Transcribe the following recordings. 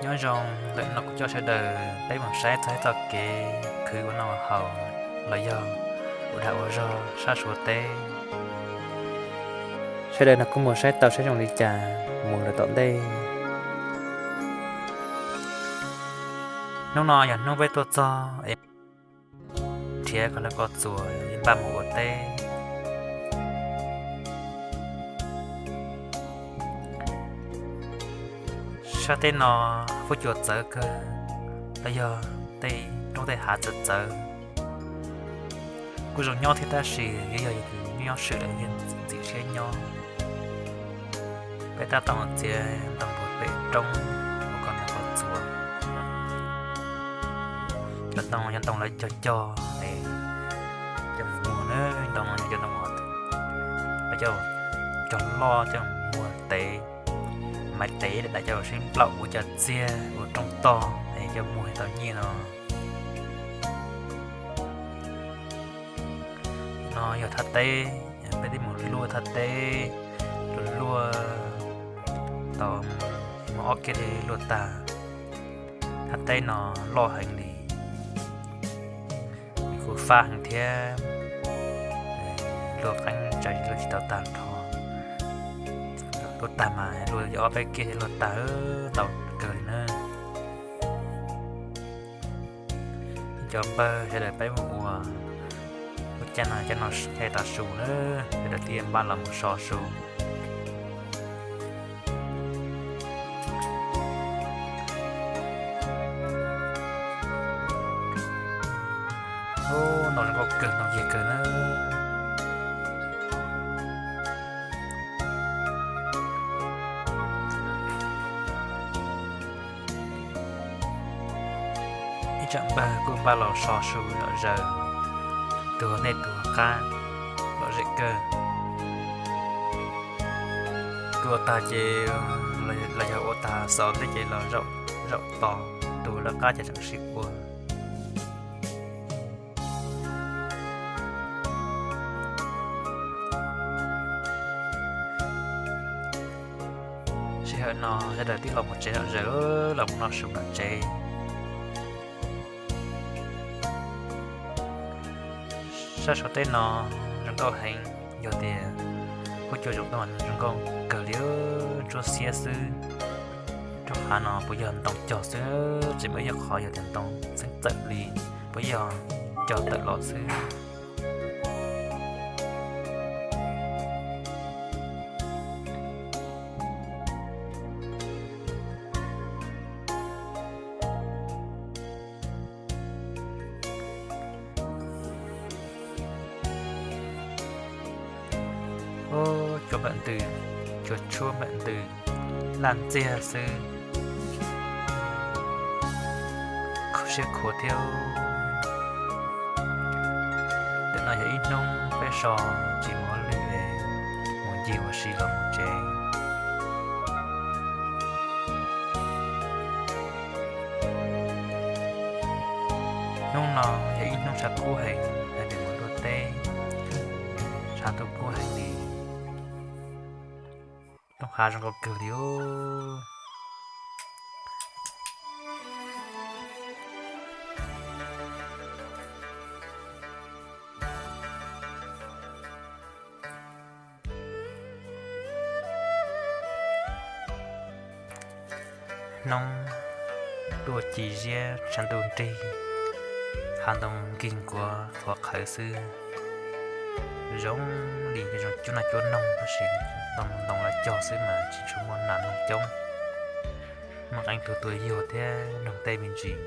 Nyob zoo, ntawm no kuv coj sawv daws peb mus saib txog ib txoj kev khwv ua noj ua haus los yog ua dag ua zog sab Suav teb. Sawv daws no kuj mus saib tau saib zoo li cas mus lawm tom ntej. Hnub no yog hnub peb tuaj txog es nrhiav kom lawv ko txuas npaj mus ua teb. Sab teb no huab cua txawv kawg, los yog tej roob tej hav txawv txawv. Kuj zoo nyob thiab tab sis yuav yog yus nyob swm lawm yeej ntxim siab nyob. Peb tab tom txiav ntoo puag pem roob mus kom lawv ko txuas. Cov ntoo yog ntoo lawv cog cog es coj mus muag na, ntoo no yog cov ntoo lawv coj cog loj coj mus muag tev, maiv tev dam coj sib nplaum ua cov txiag ua rooj tog es coj muag tau nyiaj no. No yog thaj teb, peb twb mus luaj thaj teb, luaj luaj tau muaj ob kiab thiaj luaj tag. Thaj teb no loj heev li, kuj fab heev thiab, luaj qeeb tsawv luaj tsis tau tag nrho. Luaj tag mas luaj ob peb kiab thiaj luaj tag, ntau kawg li na. Cov npawg sawv daws peb mus ua lub caij no, caij no, caij tav su na, sawv daws thiaj npaj los mus so su. Ub, ntoo zoo nkauj kawg, ntoo yig kawg na. Ib tsam npawg kuj npaj los so su lom zem, tus nej tus qab lom zem kawg. Tus ua tag ces los yog ua tag xaus ntej ces los zaum tos, tus lawv qab ces tseem sib ua. Sij hawm no sawv daws twb los mus tsev lom zem, los mus noj su tom tsev. Sab Suav teb no zoo nkauj heev, yog tias huab cua zoo nkauj, zoo nkauj kawg li, ntsuab xiab xwb. Roob hav no puas yog ntoo cog xwb, tsis muaj ib qho yog tias ntoo xeeb txawm li, puas yog cog tawm los xwb. Cua npam ntws, cua tshuab npam ntws, laj ntxiag xwb, khuv siab khuav thiab. Ntawm no yog ib hnub peb so tsis mus ua lwm, mus ncig ua si los mus tsev. Hnub no yog ib hnub tshav kub heev, hais tias mus luaj teb, tshav ntuj kub heev li. Rooj hav zoo nkauj kawg li os. Hnub tuaj ci ziab tshav ntuj nrig, hav ntoo nkig nkuav qhuav qhawv xwb. Zoo li zoo cuab noj cuab noog tab sis ntoo ntoo lawv cog xwb mas tsis tshua muaj nas noog coob. Muaj qee tug tuaj yug thiab noog tej me ntsis,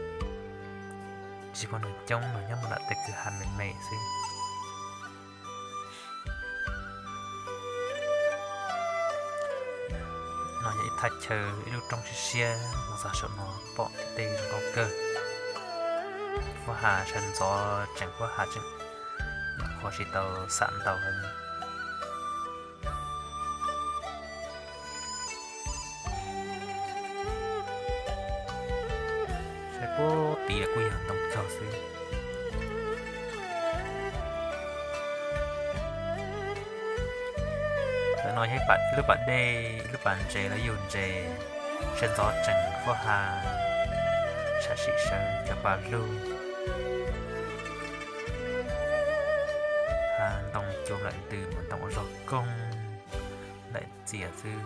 tsis muaj noog coob, nyob mus nram tej kwj ha me me xwb. No yog ib thaj chaw ib lub roob siab siab, mus txog saum no pom tej zoo nkauj kawg. Pob ha sawv ntxov tseem pob ha tseem, qhuav tsis tau xam ntau heev. Saib puag tid kuj yog ntoo cog xwb. Ntawm no yog ib lub pas dej, ib lub pas ntses los yug ntses. Sawv ntxov tsees huab ha, sam sim sawv cov pa lug, ha ntoo cua lawm ntws mus ntoo ua zog koog lawm txias xwb.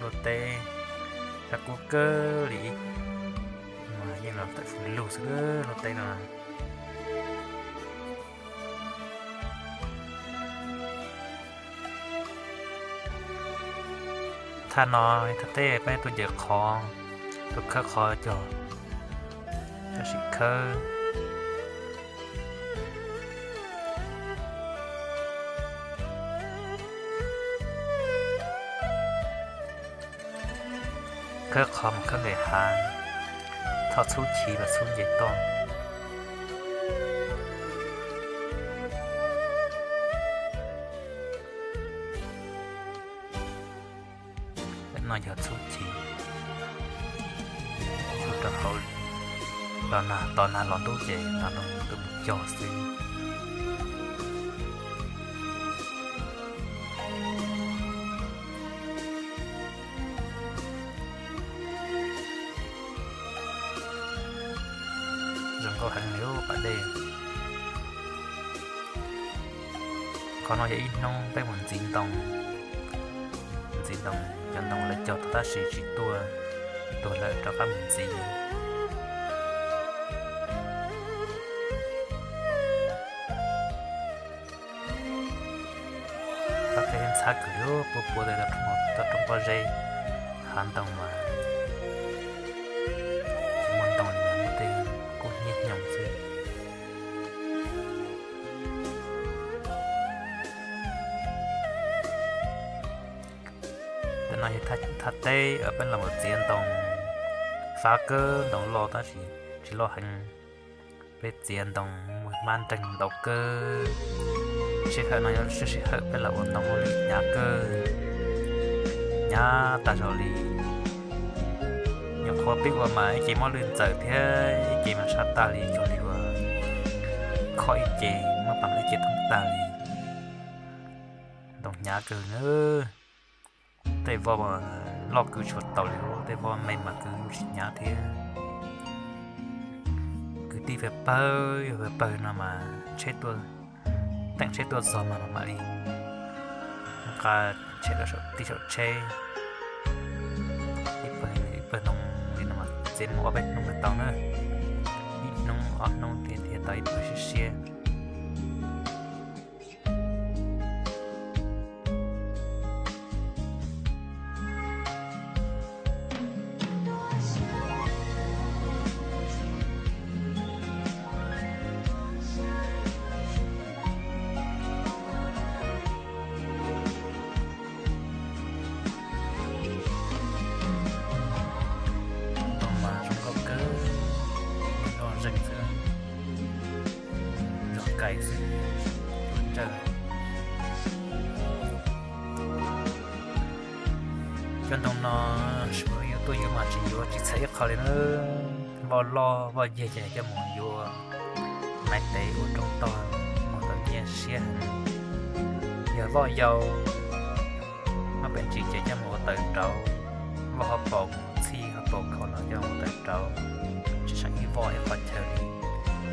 Luaj teb, sab kub kawg li, mas yeej los tawm fws lug xwb luaj teb no. Thaj no thaj teb peb tuaj ncaws qhov, tuaj khawb qhov cog, tab sis khawb, khawb qhov mas khawb nqes hav, txhob txhub chiv mas txhub nce toj. No yog txhub chiv, txhub rau hauv, los nag to nag los ntuj ces no tuaj mus cog xwb. Zoo nkauj heev li pas dej. Qhov no yog ib hnub peb mus ntxiv ntoo, ntxiv ntoo, cov ntoo lawv cog tau tab sis tsis tuaj, tuag lawm rov qab mus ntxiv. Qab teb ntxhab kawg li, pua pua tau roob pob zeb, hav ntoo mas tsis muaj ntoo li, muaj tej kub hnyiab hnyoos xwb. Ntawm no yog thaj teb uas peb los mus txiav ntoo, fab kawg, ntoo loj tab sis tsis loj heev. Peb txiav ntoo muaj hmab nreeg ntau kawg. Sij hawm no yog sij hawm peb los ua ntoo muaj lwm hnyav kawg, hnyav tag zog li. Nyuam qhuav pib ua mas ib ce muaj lwj ntxawm thiab ib ce mas sab tag li, cuag li uas khob ib ce, muaj pas ib ce thoob tag li. Ntoo hnyav kawg na. Tej voj loj kwv tshuav taus li, tej voj me mas kwv tsis hnyav thiab. Kwv tij pawg pawg, yog pawg pawg no mas tsheb tuaj, teem tsheb tuaj txog mas mam li nqa tsheb rau saum, tib saum tsheb. Ib pawg, ib pawg ntoo li no mas txiav mus ob peb hnub tau na. Ib hnub ob hnub thiaj tau ib pawg siab siab. Ntoo mas zoo nkauj kawg, loj zeeg xwb, zog kais xwb, ua ntsawj. Cov ntoo no suav yuav tuaj yuav mas tsis yuav tsis txhais ib qho li na. Voj loj voj yig ces coj mus yuav maiv tev ua rooj tog, muag tau nyiaj siab heev. Yog voj yau, muaj peev tsis ces coj mus ua taws rauv, voj hauv paus, txhij hauv paus khaus los coj mus ua taws rauv, tsis seem ib voj ib qhov chaw li.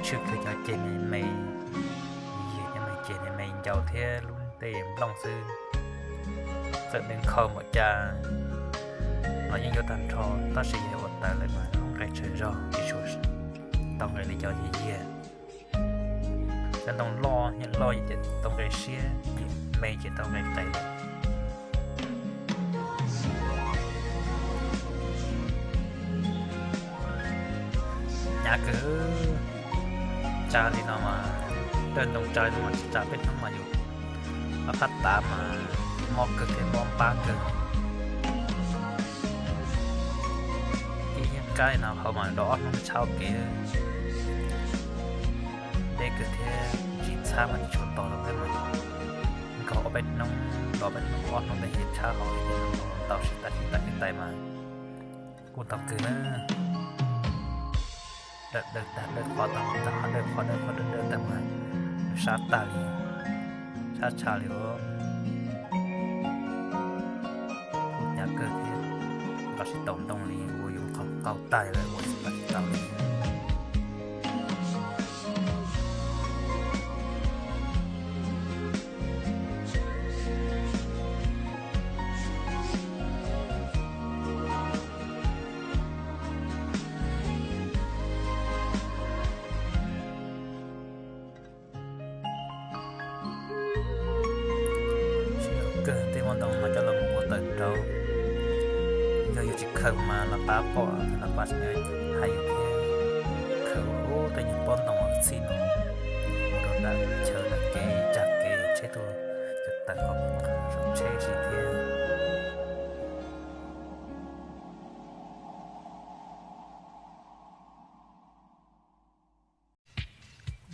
Tshwj kawg cov ceg me me, yig cov me ceg me me ncau thiab lub tej nplooj xwb. Txawm nws nkhaus npaum cas los yeej yuav tag nrho, tab sis yog ua taws lawm mas lub nqe tsawg zog tsis tshua tau nqe li cov yig yig. Cov ntoo loj, yam loj ces tau nqe siab, yam me ces tau nqe qes. Hnyav kawg, tsa li no mas, dawj ntoo tsa li no mas tsis tsa peb hnub mas yus ob phab tav mas mob kawg thiab mob npab kawg. Ib yeeb kab no hauv mas rau ob hnub tshab ua kev. Deb kawg thiab tsis txhab mas tsis tshua tos los peb mas nkaug ob peb hnub, los peb hnub ob hnub ntawd thiaj tshab hauv, tau sib tais sib tais sib tais mas kuj tau kawg na. Dawj dawj tag dawj qhov tag, dawj qhov dawj qhov dawj dawj tag mas sab tag li. Tshab tshaj li os. Kuj hnyav kawg thiab, nqa tsis tau ntoo li, ua yus qhov qaug tag lawm ua tsis tau li. Sij hawm kawg tej muab ntoo no coj los mus ua tawm rau. Yog yus tsis khaws mas lawv pab pom, lawv pab tseem hais yus thiab. Khaws ua tej nyuag pob ntoo txhij no mus rau nram chaw nram kev tsag kev tsheb tuaj, cov tawm hauv tsheb si thiab.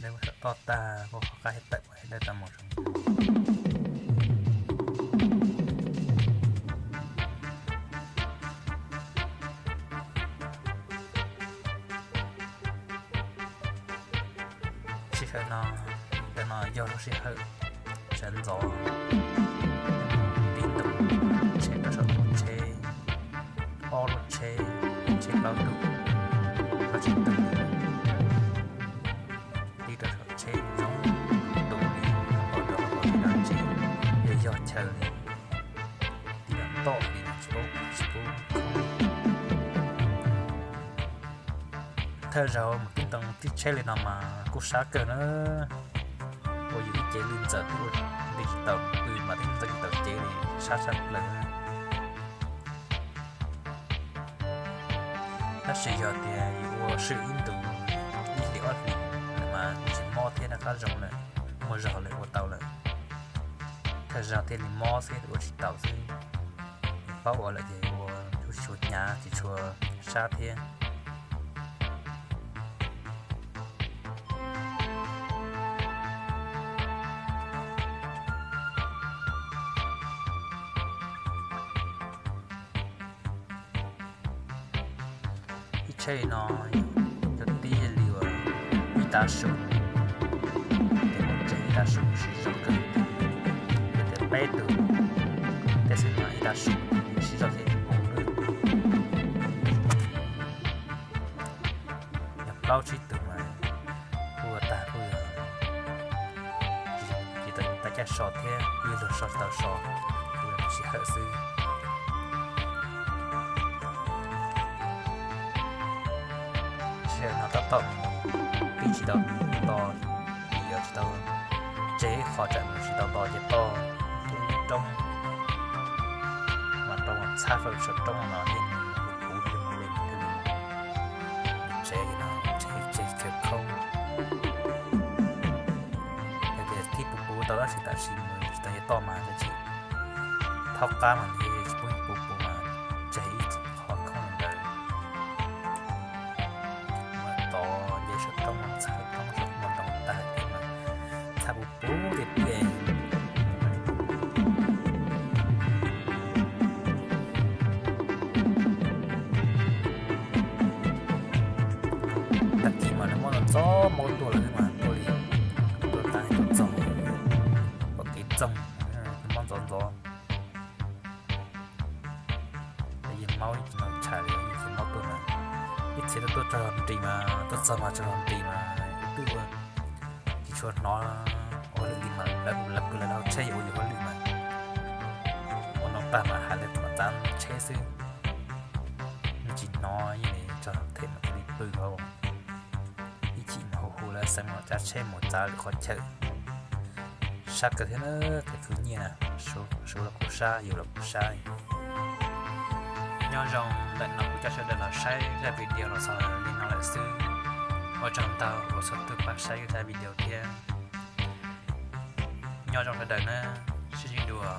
Lawv ua toj tag, ua qhov qab tawm ua dawj tag mus zoo. Sij hawm no, ntawm no yog lub sij hawm sawv ntxov, tib ntus tsheb rau saum tus tsheb, ob lub tsheb, tsheb plaub tus, plaub tsib tus, tib rau saum tsheb zoo tus li, rau qhov tsis dab tsi, yog yog chaw li, tib rau tom li tsis paub, tsis paub. Thawj zaug mus tib ntoo tib tsheb li no mas kuj sab kawg na. Ua yus ib cev lwj ntxawm twb ua nti tsis tau, pw mas twb ntxeev tsis tau cev li, sab sab plaws. Tab sis yog tias yus ua swm ib ntus ib hlis ob hlis lawm mas kuj tsis mob thiab, noj qab zoo lawm, muaj zog lawm ua tau lawm. Thawj zaug thiaj li mob xwb, ua tsis tau xwb. Paub ua lawm ces ua tsis tshua hnyav tsis tshua sab thiab. Ib tsheb no cov tib li uas ib tav su, ces muaj tsev ib tav su siv zog kawg. Yog tias peb tus tej xwm mas ib tav su siv zog thiab pum lwj. Yog plaub tsib tus mas kuj ua tag kuj yog tsis tau caj so thiab, kuj yog luag so tsis tau so, kuj yog sij hawm xwb. Sij hawm no tab tom pib tsis tau to, yog tsis tau tseg qhov tsam mus tsis tau to ces to roob, mas tau txhab fawm saum roob no thiaj li kuv li mus li thiaj li tsev no tseg tseg chaw khoob. Yog tias thib puv puv tau tab sis tam sim mus tsis tau yuav toj mas tsis thaub qab mas thiaj tsis pub puv puv mas tseg ib qho khoob ntawd. Mas tod nce saum roob mas txhab roob saum muaj ntoo tag thiab mas txhab puv puv tiag tiag. Tag kis mas nws muab ntxov ntxov maub tuaj lawm mas tuaj li, tuaj tag tuaj txog, pom kev txoog, muab ntxov ntxov. Yeej maub ib tsis no tshais li, yeej tsis maub tuaj mas ib txhia tuaj tuaj tsaug zog nris mas, tuaj txog mas tsaug zog nris mas twb ua tsis tshua hnov ua lwm li mas lawv lawv pw lawv hauv tsheb yuav ua yus hauj lwm mas ua no tag mas hais lawv kom txav tsheb xwb. Yeej tsis hnov, yeej li tsaug them mas cia li pw hauv, ib chim mas hu hu lawv xeev los tsav tsheb mus txav lwm qhov chaw. Sab kawg thiab na, tej khwv nyiaj na, suav los kuj sab, yus los kuj sab. Nyob zoo, ntawm no kuv coj sawv daws los saib zaj video los xaus li no lawm xwb. Ua tsaug ntau uas txhua tus pab saib zaj video thiab. Nyob zoo sawv daws na, sib ntsib dua.